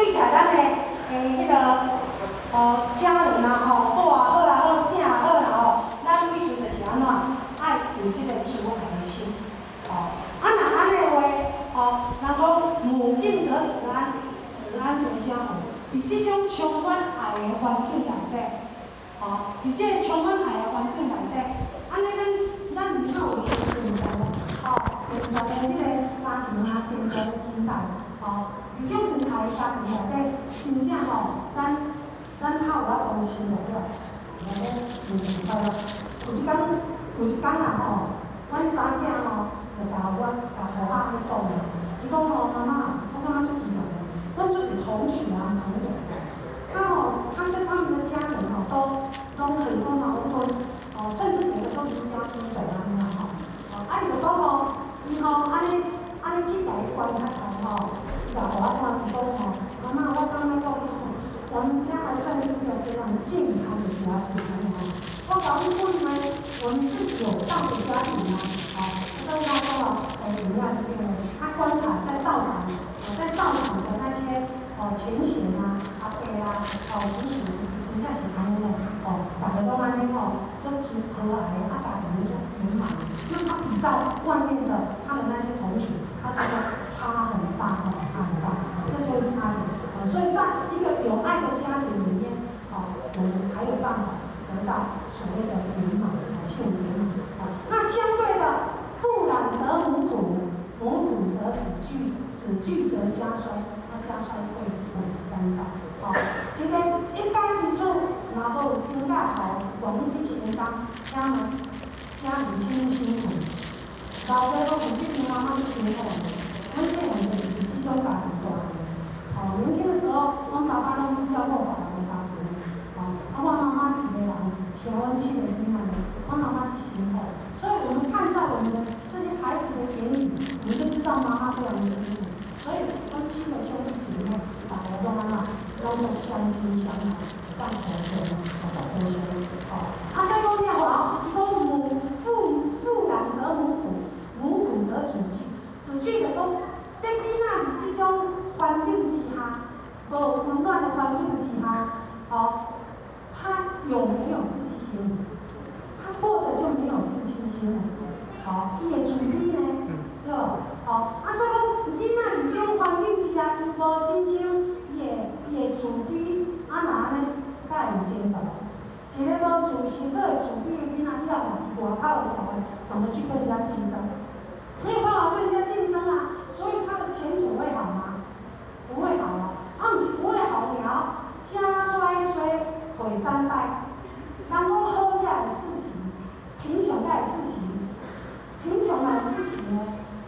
對待咱的彼个家人啊吼，某也好啦好，囝也好啦吼，咱必須就是按怎，愛有這个慈愛的心，吼。啊，若按呢話，吼，人講母敬則子安，子安則家和。佇這種充滿愛的環境內底，吼，佇這個充滿愛的環境內底，按呢咱毋通有健全的，吼，健全的這個家庭啊，健全的心態，吼，佇這種有愛的家庭內底，真正吼，咱較有法度生活了，來咧真真快樂。有一工啊吼，阮查囝吼，就共我共予我按呢講啦，伊講吼，媽媽，我感覺足奇怪的，阮足濟同學啊朋友，他吼，他跟他們的家人吼都攏很多矛盾，哦，甚至有的都離家出走按呢啦吼，哦，啊伊就講吼，伊吼按呢按呢去共伊觀察來吼，伊就予我看，伊講吼，媽媽，我感覺講吼，我們家還算是一個非常健康的家庭，吼，我講你不因為我們是有道的家庭啊，哦，所以他說哦，怎麼樣就變了，他觀察在道場，在道場的那些哦前賢啊、阿伯啊、哦叔叔，真正是按呢哦，逐家攏按呢吼，足足和藹，啊家庭足圓滿。那他比照外面的他的那些同學，他覺得差很大哦，差很大，這就是差別。所以在一個有愛的家庭裡面，哦，我們才有辦法得到所謂的圓滿，幸福圓滿。啊，那相對的，父懶則母苦，母苦則子懼，子懼則家衰，那家衰會毀三代。哦，一個一家之主，若無有經教吼，願意去承擔，請問家裡辛不辛苦？老爸講有這邊媽媽足辛苦的，阮細漢就是這種家庭大的。哦，年輕的時候，阮爸爸攏去照顧別人的家庭，哦，啊，阮媽媽一個人飼阮七個囡仔呢，阮媽媽真辛苦，所以我們看在我們的這些孩子的眼裡，我們就知道媽媽非常的辛苦。所以，阮七個兄弟姐妹，大家攏按怎，攏做相親相愛，當互相，哦，互相，哦，啊，所以講你看哦，伊講母父父懶則母苦，母苦則子懼，子懼就講，這囡仔佇這種環境之下，無溫暖的環境之下，哦，他有沒有自信心？他過得就沒有自信心了，好，伊會自卑呢，對無？哦，啊，所以講囡仔佇這種環境之下，伊無信心，伊會自卑，啊，若按呢，敢會有前途？一個無自信、閣會自卑的囡仔，你若去外口的社會，怎麼去跟人家競爭？沒有辦法跟人家競爭啊，所以他的前途會好嗎？不會好啊，啊，毋是不會好爾，家衰衰毀三代。人講好也會世襲，貧窮也會世襲，貧窮來世襲呢？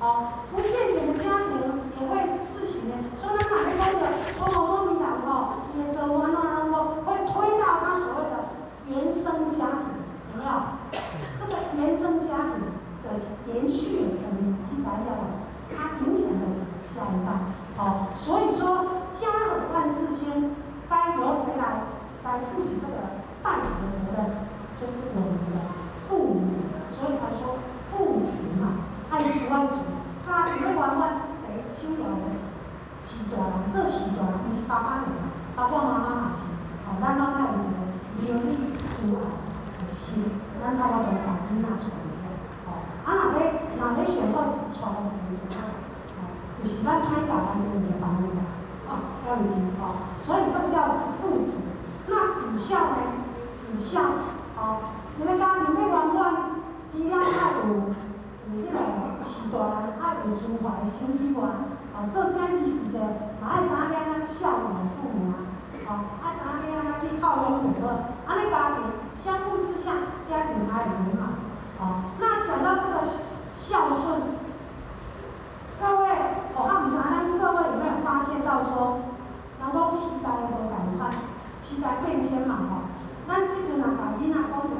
哦，不健全的家庭也會世襲呢。所以咱若咧講著，講某某人吼，伊的做法按怎按怎，會推到他所謂的原生家庭，有沒有？這個原生家庭的延續的東西，你知了無？它影響的下一代。哦，所以說家和萬事興，該由誰來負起這個帶頭的責任？就是我們的父母，所以才說父慈嘛，愛父愛子，家庭欲圓滿，第一首要的是飼大人，做飼大人，毋是爸爸爾，包括媽媽嘛是，吼，咱攏愛有一個明理慈愛的心，咱才有法度共囡仔帶入去，吼，啊，若欲上好，帶予就是安怎，吼，就是咱歹教，咱這個就別人教，哦，抑毋是吼，所以這個叫父慈。那子孝呢？子孝，吼，一個家庭欲圓滿，除了愛有彼個飼大人愛有慈懷的心以外，哦，做囝兒時陣嘛愛知影欲按怎孝養父母啊，吼，愛知影欲按怎去孝養父母，按呢家庭相互之下，家庭才會圓滿。哦，那講到這個孝順，各位，我毋知咱各位有沒有發現到說，人講時代無仝款，時代變遷嘛吼，咱這陣若共囡仔講著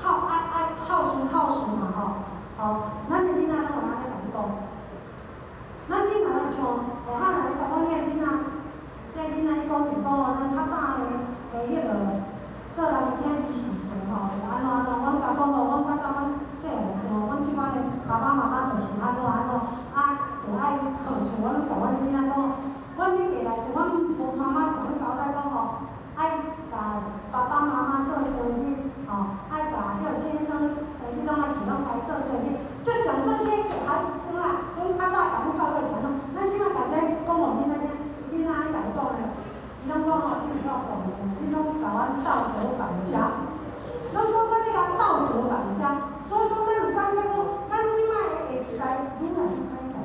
孝愛愛孝順孝順嘛吼，吼，咱的囡仔攏會按呢共你講。咱這若來像，我漢來甲阮囝囡仔，囝囡仔伊講就講哦，咱較早的彼個做人囝兒時陣吼，就按怎按怎，阮共講哦，阮較早阮細漢時吼，阮對阮的爸爸媽媽就是按怎按怎，啊，就愛好像我攏共阮的囡仔講，阮阮欲嫁來時，阮媽媽共阮交代講吼，愛共爸爸媽媽做生日，吼，愛共彼個先生生日攏愛去，攏共伊做生日，就講這些給孩子聽啦。阮較早共阮教過是按怎，咱這擺共啥講予囡仔聽，囡仔按呢共伊講咧，伊攏講吼，你毋夠講，你攏共阮道德綁架，攏講阮咧共道德綁架，所以講咱有感覺講，咱這擺的下一代愈來愈歹教，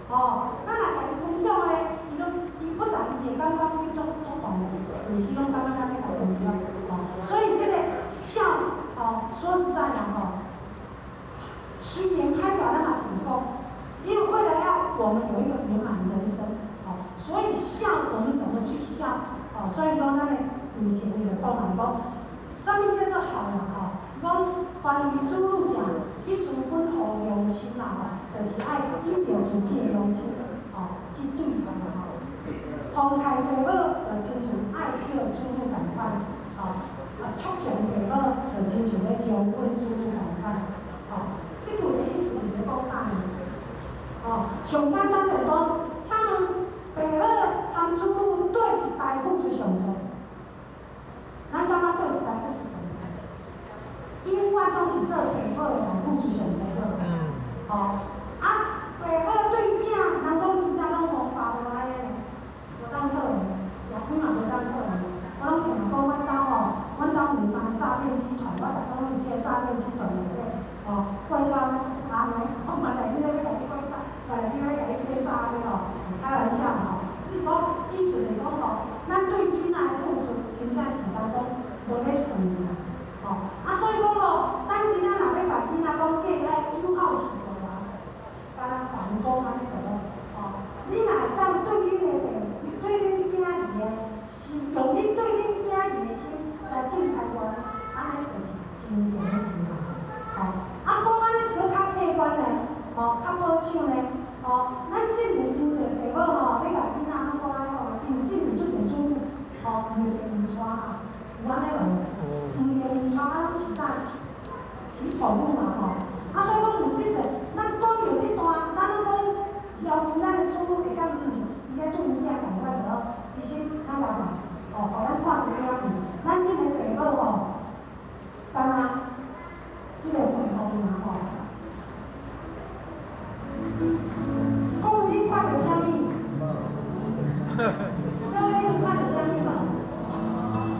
吼，咱若共伊分享咧，伊攏伊不但伊會感覺伊足足煩的，是毋是攏感覺咱咧共分享？吼，所以這個孝，吼，說實在啦，吼，雖然歹教，咱嘛是會講，因為為了要我們有一個圓滿人生，吼，所以孝我們怎麼去孝？吼，所以講咱的有時伊就講啊，講，啥物叫做好啦？吼，講凡為子女者，必須本乎良心啦，吼，就是愛依著自己的良心，吼，去對待啦，吼。風待父母就親像愛惜子女仝款，吼，啊，畜重父母就親像咧將軍子女仝款，吼。這句的意思是咧講啥呢？吼，上簡單就是講，請問父母含子女佗一代付出上濟？咱感覺佗一代付出上濟？永遠攏是做父母的人付出上濟，對無？吼，啊，父母對囝，人講真正攏無爸無安尼呢，無當可能，食飯嘛無當可能。我攏聽人講，阮兜吼，阮兜有三個詐騙集團，我逐工攏佇這個詐騙集團內底，吼，過了咱安尼，我嘛來你咧欲共你過詐，嘛來你咧共你騙詐按呢吼，開玩笑吼。是講意思就是講吼，咱對囡仔的付出，真正是咱講無咧算啦，吼。啊，所以講吼，咱囡仔若欲共囡仔講計愛友好是做人，敢若共伊講按呢就好，吼。你若會當對恁的爸，對恁囝兒的心，用恁對恁囝兒的心來對待阮，按呢就是真正的真好，吼。啊，講按呢是閣較客觀呢，吼，較保守呢，吼。咱進前真濟父母吼，咧共囡仔攏講按呢講，因為進前足濟子女，吼，毋嫁毋娶嘛，有按呢無？毋嫁毋娶，啊，攏是啥？飼寵物嘛吼。啊，所以講有這個，咱講著這段，咱攏講要求咱的子女會當親像伊咧對阮囝仝款就好。其實咱來看，吼，予咱看一個影片，咱這個父母吼，敢若這個回復爾吼。講你看著啥物？各位你有看著啥物無？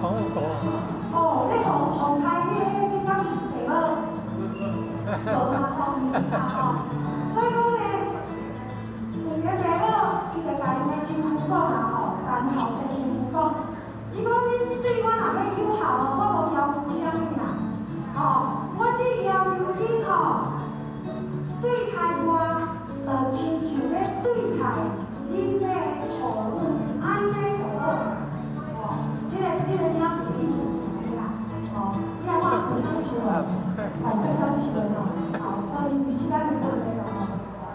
紅狗。哦，你紅紅開彼個，彼敢是父母？無嘛吼，毋是嘛吼。所以講呢，有一個爸母，伊就共𪜶的新婦講啊吼，共𪜶後生新婦講，伊講你對我若欲友好吼，我無要求啥物啦，吼，我只要求恁吼，對待我，就親像咧對待恁的娶女，按呢就好。吼，這個影片意思是按呢啦，吼，你若看有通笑啊，哦，最通笑的吼，好，當然時間的問題啦吼，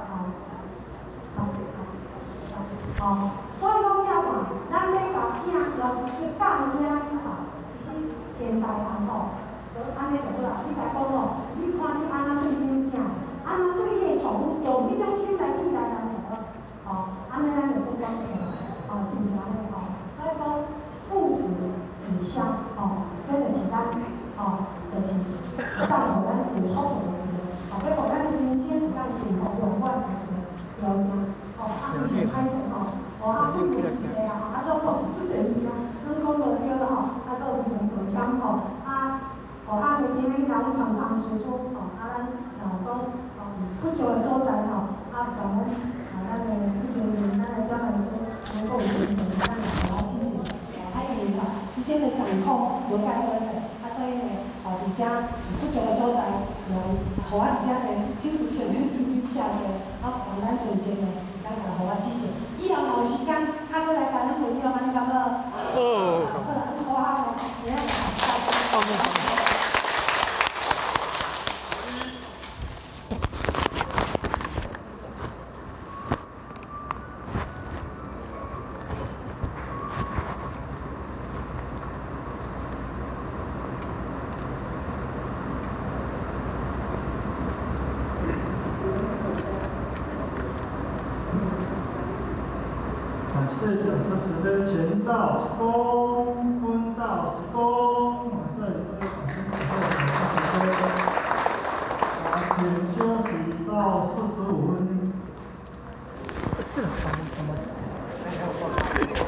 好，好，好，吼，所以講你看，咱欲共囝要求教伊安怎吼，其實現代人吼，就按呢就好啊。你共講吼，你看你按怎對恁囝，按怎對你的娶女，用彼種心來對待人就好，吼，按呢咱就足關鍵，吼，是毋是按呢吼？所以講父子子孝，吼，這就是咱，吼，就是會當予咱有福報的一個，吼，欲予咱的人生會當幸福圓滿的一個條件，吼，啊，非常歹勢吼，吼，啊，並無真濟啦，吼，啊，所以講足濟物件，攏講無著吼，啊，所以非常抱歉吼，啊，吼，啊，今日人參參差差，吼，啊，咱若有講，吼，不足的所在吼，啊，共咱啊，咱的以前咱的點來說，如果有問題，咱來予我指正，啊，因為吼時間的掌控無介好勢，啊，所以呢，吼，佇遮不足的所在，讓予我佇遮呢，手頭上咧處理下者，啊，望咱尊重呢，咱來予我指正。以後若有時間，較閣來共咱分享，按呢敢好？好。好啦，好啊，今仔日就。哦。這講師時間前到一公分到一公，再掌聲掌聲。啊，停休息到45分。這個什麼？